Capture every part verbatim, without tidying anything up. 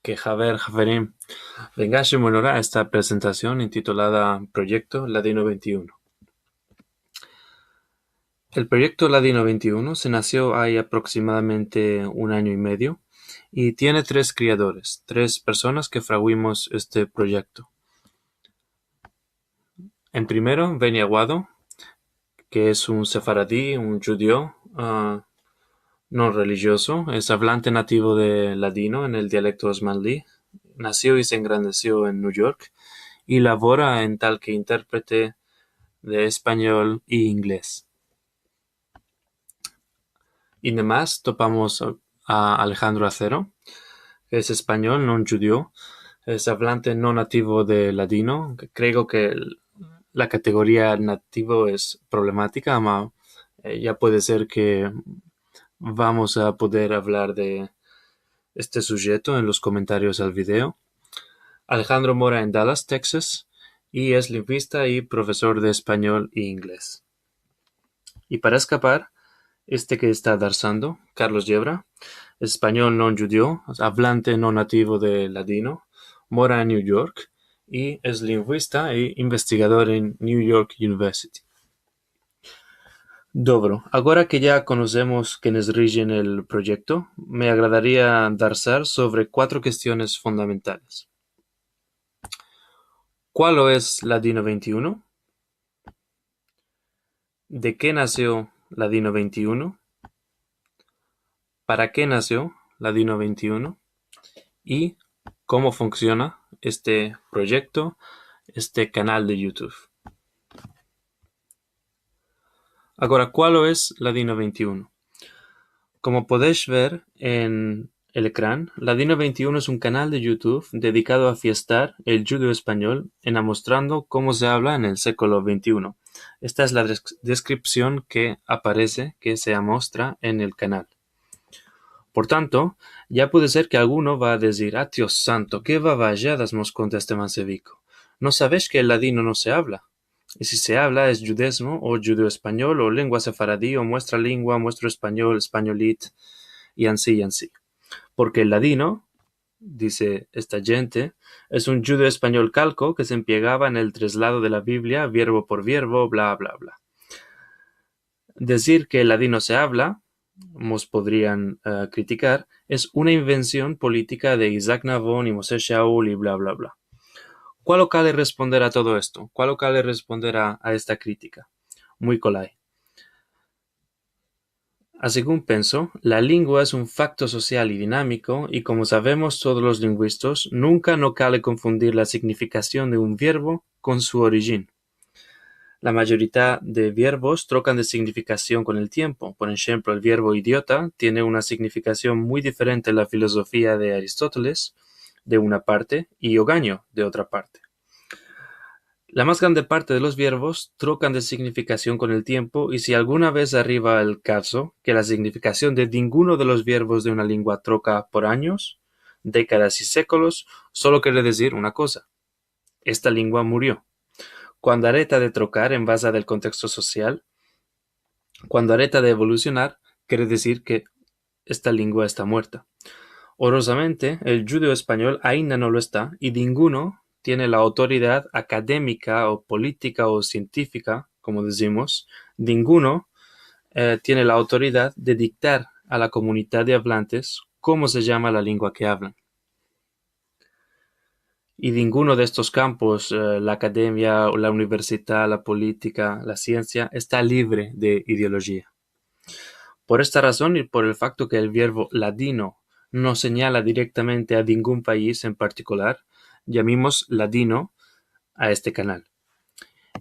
Ke haber, haverim. Vengash mon ora a esta prezentasion intitulada Proyekto Ladino vente i uno. El Proyekto Ladino vente i uno se nasio ay aproksimadamente un anyo i medio i tiene tres kriadores, tres personas ke fraguimos este proyekto. En primero, Benny Aguado, ke es un sefaradi, un djudio, a, no relijiozo, es avlante nativo de ladino en el dialekto osmanli, nasio i se engrandesio en New York, i lavora en tal ke interprete de espanyol i inglez. I demas topamos a Alejandro Acero, ke es espanyol, no djudio, es avlante no nativo de ladino. Kreo ke el, la kategoria nativo es problematika, ama, e, ya puede ser ke vamos a poder avlar de este sujeto en los komentarios al video. Alejandro mora en Dallas, Texas, i es lingvista i profesor de espanyol i inglez. I para eskapar, este ke esta darsando, Carlos Yebra, espanyol no djudio, avlante no nativo de ladino, mora en New York i es lingvista i investigador en New York University. Dobro, agora ke ya konosemos kenes rijen el proyekto, me agradaria darsar sovre kuatro kestiones fundamentales. Kualo es Ladino vente i uno? De ke nasio Ladino vente i uno? Para ke nasio Ladino vente i uno? I komo funksiona este proyekto, este kanal de YouTube. Agora, kualo es Ladino vente i uno? Komo podesh ver en el ekran, Ladino vente i uno es un kanal de YouTube dedikado a fiestar el djudio-espanyol en amostrando komo se avla en el sekolo vente i uno. Esta es la des-, deskripsion ke aparese, ke se amostra en el kanal. Por tanto, ya puede ser ke alguno va a dizir: "A, Dio santo, ke bavajadas mos konta este manseviko. No savesh ke el ladino no se avla? I si se avla es djudezmo o djudio-espanyol o lengua sefaradi o muestra lengua, muestro-espanyol, espanyolit, i ansi, i ansi. Porke el ladino", dize esta djente, "es un djudio-espanyol kalko ke se empiegava en el treslado de la Biblia, vierbo por vierbo, bla, bla, bla". Dizir ke el ladino se avla, mos podrian, e, kritikar, es una invension politika de Isaac Navon i Moshe Shaul i bla, bla, bla. Kualo kale responder a todo esto? Kualo kale responder a, a esta kritika? Muy kolay. A segun penso, la lengua es un fakto sosial i dinamiko, i komo savemos todos los lingvistos, nunka no kale konfundir la signifikasion de un vierbo kon su orijin. La mayorita de vierbos trokan de signifikasion kon el tiempo. Por enshemplo, el vierbo idiota tiene una signifikasion muy diferente en la filozofia de Aristóteles, de una parte, i oganyo, de otra parte. La mas grande parte de los vierbos trokan de signifikasion kon el tiempo, i si alguna vez arriva el kavzo ke la signifikasion de dinguno de los vierbos de una lengua troka por anyos, dekadas i sekolos, solo kere dizir una koza: esta lengua murio. Kuando areta de trokar en baza del konteksto sosial, kuando areta de evolusionar, kere dizir ke esta lengua esta muerta. Orozamente, el djudeo-espanyol ainda no lo esta, i dinguno tiene la autoridad akademika o politika o sientifika, komo dizimos, dinguno, e, tiene la autoridad de diktar a la komunidad de avlantes komo se yama la lengua ke avlan. I dinguno de estos kampos, e, la akademia, la universidad, la politika, la siensia, esta livre de ideolojia. Por esta razon i por el fakto ke el vierbo ladino no senyala direktamente a dingun pais en partikular, yamimos ladino a este kanal.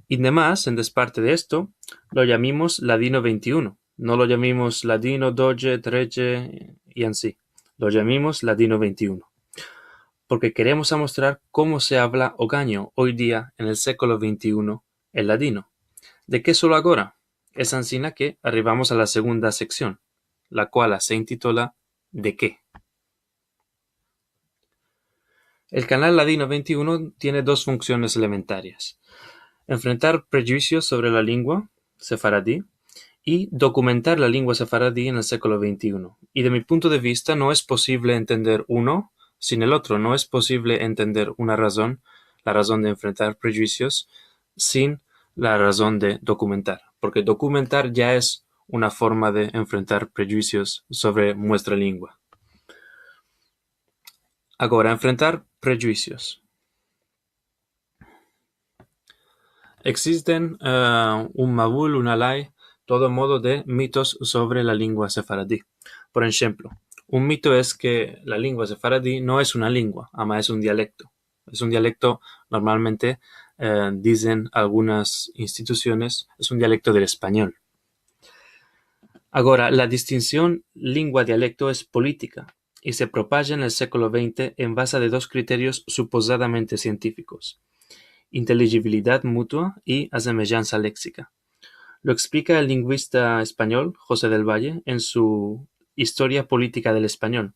I demas, en desparte de esto, lo yamimos Ladino vente i uno. No lo yamimos Ladino dodje, tredje, i ansi. Lo yamimos Ladino vente i uno. Porke keremos amostrar komo se avla oganyo, oy dia, en el sekolo vente i uno, el ladino. De ke solo agora? Es ansina ke arrivamos a la segunda seksion, la kuala se intitula De ke. El kanal Ladino vente i uno tiene dos funksiones elementarias: enfrentar prejuisios sovre la lengua sefaradi i dokumentar la lengua sefaradi en el sekolo vente i uno. I de mi punto de vista, no es posivle entender uno sin el otro. No es posivle entender una razon, la razon de enfrentar prejuisios, sin la razon de dokumentar, porke dokumentar ya es una forma de enfrentar prejuisios sovre muestra lengua. Agora, enfrentar prejuisios. Egzisten, eh, un mavul, un alay, todo modo de mitos sovre la lengua sefaradi. Por enshemplo, un mito es ke la lengua sefaradi no es una lengua, ama es un dialekto. Es un dialekto, normalmente, eh, dizen algunas institusiones, es un dialekto del espanyol. Agora, la distinsion lengua-dialekto es politika i se propaja en el sekolo vente en baze de dos kriterios supozadamente sientifikos: intelijibilidad mutua i asemejansa leksika. Lo eksplika el linguista espanyol José del Valle en su Historia Politika del Espanyol,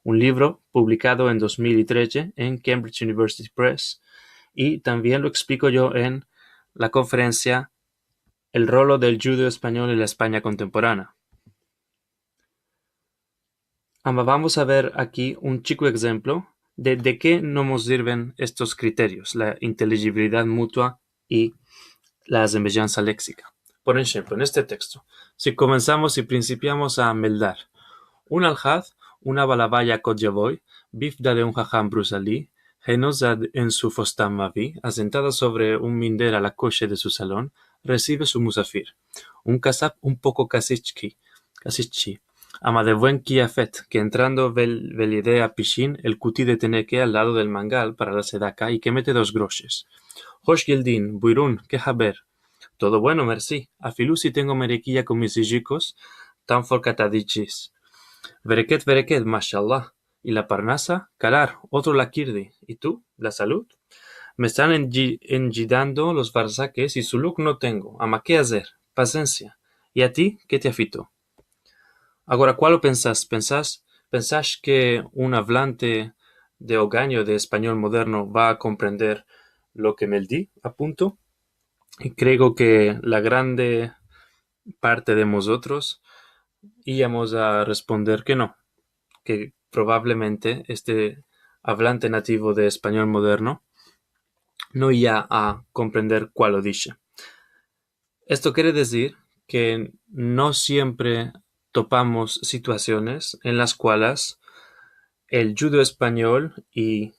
un livro publikado en dos mil i treze en Cambridge University Press, i tambien lo eksplika yo en la konferensia El rolo del djudeo-espanyol en la Espanya kontemporana. Ama vamos a ver aki un chiko enshemplo de, de ke no mos sirven estos kriterios, la intelijibilidad mutua i la asemejansa leksika. Por enshemplo, en este teksto, si komensamos i prinsipiamos a meldar: un alhad, una balavaya kot yavoi, bivda de un haham brusali, henoza en su fostan mavi, asentada sovre un minder a la koshe de su salon, resive su musafir, un kasab un poko kasichki, kasichki, ama de buen kiyafet, ke entrando vel-, velide a pishin el kuti de teneke al lado del mangal para la sedaka i ke mete dos groshes. Hosh yeldin, buirun, ke haber? Todo bueno, mersi. Afilu si tengo merekiya kon mis ijikos, tan forkatadichis. Vereket, vereket, mashallah. I la parnasa? Karar, otro lakirdi. I tu, la salud? Me estan enyi-, enyidando los varzakes i suluk no tengo. Ama ke azer? Pasensia. I a ti, ke te afito? Agora, kualo pensas? Pensas, pensas ke un avlante de oganyo de espanyol moderno va a komprender lo ke meldi a punto? I kreo ke la grande parte de mozotros iyamos a responder ke no, ke provablemente este avlante nativo de espanyol moderno no iya a komprender kualo dishe. Esto kere dizir ke no siempre topamos situasiones en las kualas el djudeo-espanyol i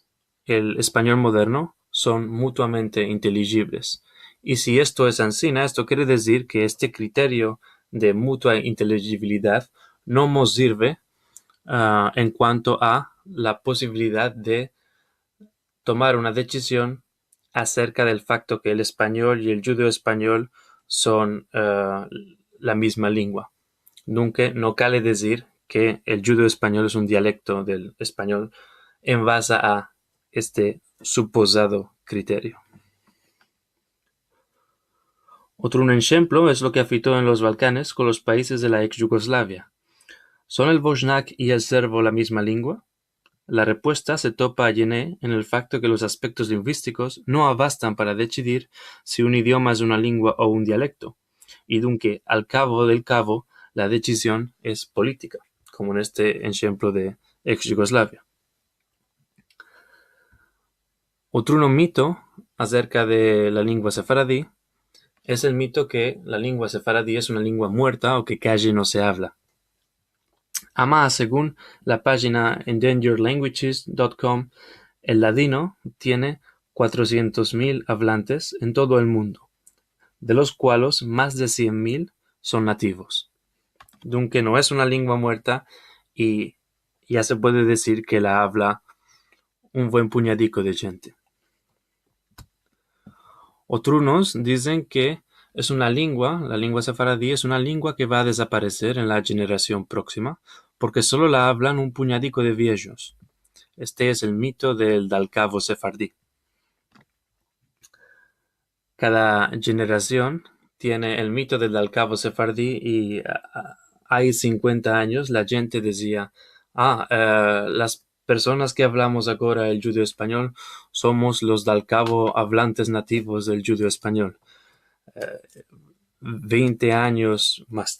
el espanyol moderno son mutuamente intelijibles. I si esto es ansina, esto kere dizir ke este kriterio de mutua intelijibilidad no mos sirve, ah, en kuanto a la posibilidad de tomar una desizion aserka del fakto ke el espanyol i el djudeo-espanyol son, eh, la mizma lengua. Nunka, no kale dizir ke el djudeo-espanyol es un dialekto del espanyol en baze a este supozado kriterio. Otro un enshemplo es lo ke afito en los Balkanes kon los paizes de la eks Yugoslavia. Son el vozhnak i el serbo la mizma lengua? La repuesta se topa ayine en el fakto ke los aspektos linguistikos no abastan para desidir si un idioma es una lengua o un dialekto, i dunke, al kavo del kavo, la desizion es politika, komo en este enshemplo de eks Yugoslavia. Otro un mito aserka de la lengua sefaradi es el mito ke la lengua sefaradi es una lengua muerta o ke kaji no se avla. Ama, segun la pajina endangered languages dot com, el ladino tiene kuatrosientos mil avlantes en todo el mundo, de los kualos mas de sien mil son nativos. Dunke no es una lengua muerta i ya se puede dizir ke la avla un buen punyadiko de djente. Otrunos dizen ke es una lengua, la lengua sefaradi es una lengua ke va a dezapareser en la jenerasion proksima, porke solo la avlan un punyadiko de viejos. Este es el mito del dalkavo sefardi. Kada jenerasion tiene el mito del dalkavo sefardi i, a, a, ay sinkuenta anyos la djente dizia, "Ah, eh, las personas ke avlamos agora el djudeo-espanyol somos los dalkavo avlantes nativos del djudeo-espanyol." Eh, veinte anyos mas